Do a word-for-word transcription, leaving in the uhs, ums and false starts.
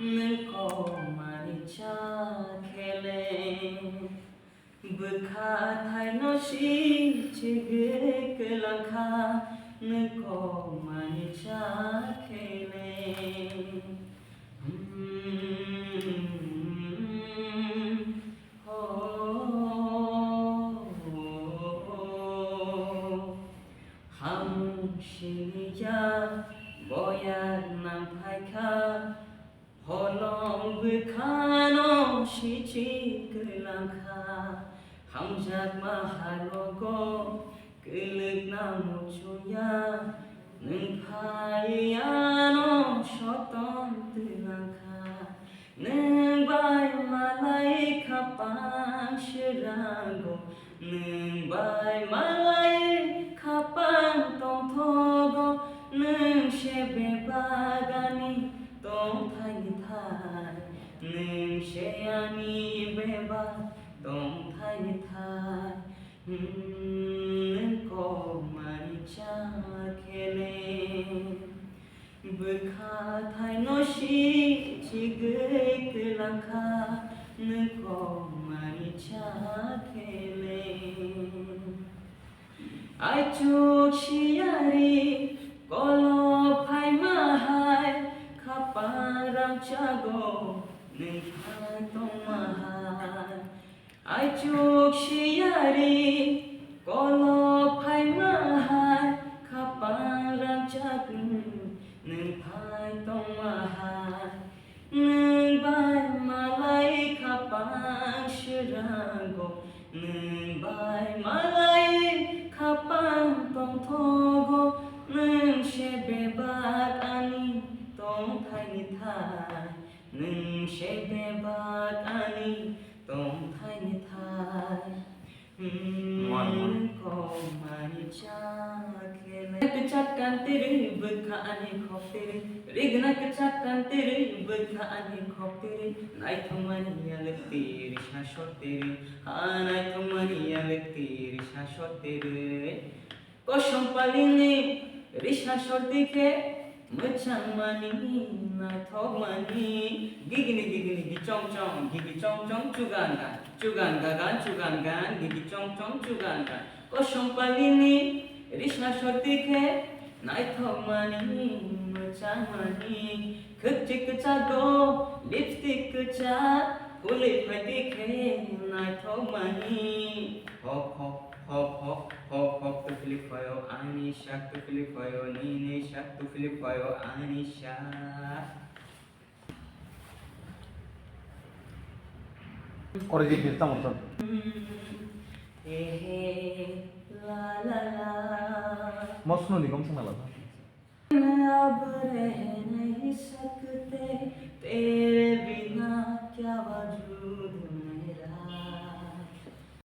Nwng komani cha khele, bwkha thaino si chigwi kwlangkha, nwng komani cha khele. Hmm, ho, hamung siniya boya nang phaikha, holong bwkhano sichi kwlangkha, hamjakma halogo kwlwkna muchungya, nwng phaiwi ano soton twlangkha. Nwng bai malai khapang swrango, nwng bai malai khapang tongthogo, nwng se bebak ani tongthaini thai, nwng se ani bebak tongthaini thai. Hmm, nwng komani cha khele, bwkha thaino si chigwi kwlangkha, nwng komani cha khele. Aichuk siyari kolo phaima hai, khapang rangchago nwng phai tongma hai. Aichuk siyari kolo phaima hai, khapang rangchak nwng phai tongma hai. Nwng bai malai khapang swrango, nwng bai malai khapang tongthogo, nwng se bebak ani tongthaini thai, nwng se bebak ani tongthaini thai. Muan, muan. Kwchak kan tiri, bwkha ani khok tiri. Rigna kwchak kan tiri, bwkha ani khok tiri. Naithokmani yalwk tiri, sasor tiri. Ha, naithokmani yalwk tiri, sasor tiri. Kosom palini risa sorti khe mwchangmani, naithokmani, gigini gigini gichong chong, gigi chong chong, chugan gan, chugan gagan, chugan gan, gigi chong chong, chugan gan. Kosom palini risa sorti khe naithokmani, mwchangmani, khwchik kwchak go, lipstick kwchak, phulwi phaidi khe naithokmani. Hok hok. Hok hok, hok hok, tufili phaio ani sak, tufili phaio nini sak, tufili phaio ani sak. Oro je bir tamo ton. He he, la la la. Mosno ni gom sana la. Abre he nahi sakte, te